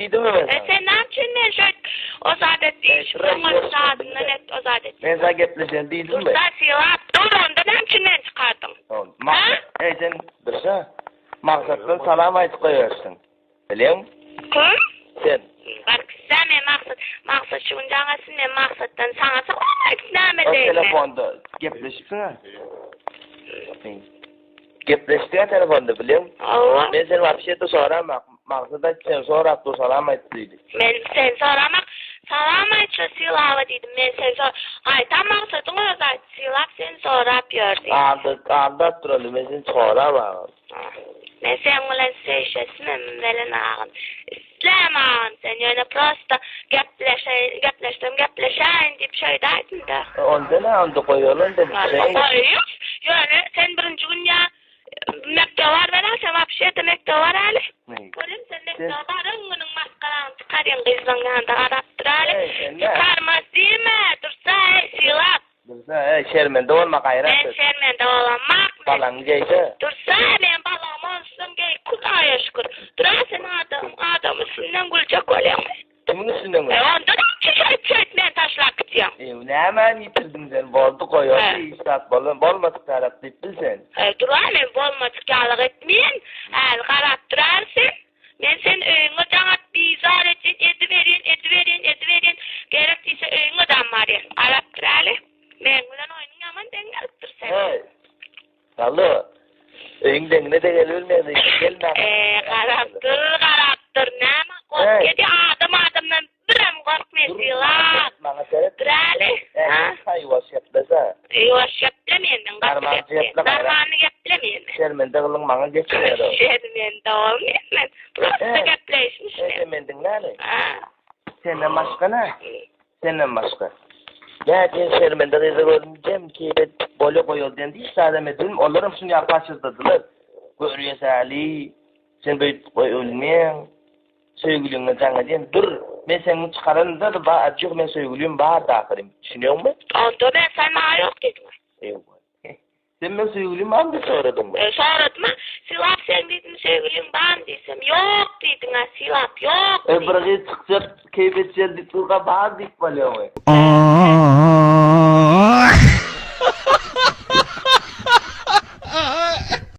diýdimmi men E saňa? sen näme üçin men şöýt o zat et diýişip oňa zadyndan et o zat et. Men saňa gepleşeli diýdimmi? Dursa Sylap dur onda näme üçin meni çykardyň? Maksat, eý sen dursa Maksatdan salam aýdyp goýberipsiň. Bilýäňmi? Kim? Sen. Barksa men Maksat, Maksat şu gün jaň etsin men Maksatdan saňa salam aýdyp näme O edeýin men? telefonda gepleşipsiň-ä. Gepleşdik-ä telefonda bilýäňmi? Hawa. Men seni wapşe-de soramak, Maksat aýtdy seni sorap dur salam aýt diýdi. Men seni soramak, salam aýt şu Sylaba diýdim. Men seni sor, gaýtam Maksadyň özi aýtdy, Sylap seni sorap ýör diýdi. Aldat, aldap durady, men seni soramagam. Men seň bilen söýşesimem welen agam. Isläm agam sen ýöne prosta gepleşeýin, gepleşsem gepleşäýin diýip şeýdäýdim da. Onda nä onda goýaly onda şeý. Goýup, ýöne sen birinji gün ýa mekdebe barberä sen wapşe-de mekdebe baraly. Görüm sen mekdebe baran günüň maskaraňy çykarýaň gyzlaň ýanynda garap duraly. Çykarmaz diýme, dursa eý Sylap. Dursa eý şermende bolma gaýrat Men et. şermende bolamak men. Balaňy geýde. Dursa men balagym onsuzam geý Hudaýa şükür. Dura sen adam adam üstünden güljek bolýaňmy? Kimiň üstünden E gülýän? onda näme şeýt şeýt meni taşlap gitýäň? E nämäni ýitirdiň sen boldy goýaldy hiç zat bolan bolmadyk tarap diýip bil sen. E dura men bolmadyk ýalyk etmeýin. Häli garap durarys sen. Men seni öýüňe jaň atyp bizar etjek ediberýin ediberýin ediberýin gerek diýse öýüňe dam barýan. Garap dur häli. Meň bilen oýnuň ýaman deň gelipdir seniň. Heý. Alo. Öýüň deňine-de gelibilmedi. Gelme. Eee garap dur garap dur näme gork edýä adam adamdan birem gorkmaýa sylap. Maňa seret. Dur häli. Ha ýuwaş geplese. Ýuwaş geple menden gaty geple. Normalny geple menden. Şermende gylyň maňa geçmeýär. Şermende bolmaýan men. Prosta gepleýşim şeýle. Sen meni diňläli. Senden başga nä? Senden başga. Näçe şermende gyzy gördüm, jem keýpe bolýa goýaly diýende hiç zadam edildim. Olaram şuny ýaly paçyrdadylar. Görýäs-äli, sen beýdip goýulmaýaň. Söýgüliňe jaň edýän, dur, men seni çykaranymda-da ba, ýok, men söýgülim bardy ahyryn. Düşünýäňmi? Onda men sen maňa ýok diýdiň. Ýok. Sen meň söýgülim barmy diýip soradyňmy? E, soradym-a. Sylap seň diýdim, söýgüliň barmy diýsem, ýok diýdiň-ä, Sylap, ýok E, bir gyz çykjak, keýp etjek diýip durka bar diýip bolýarmy?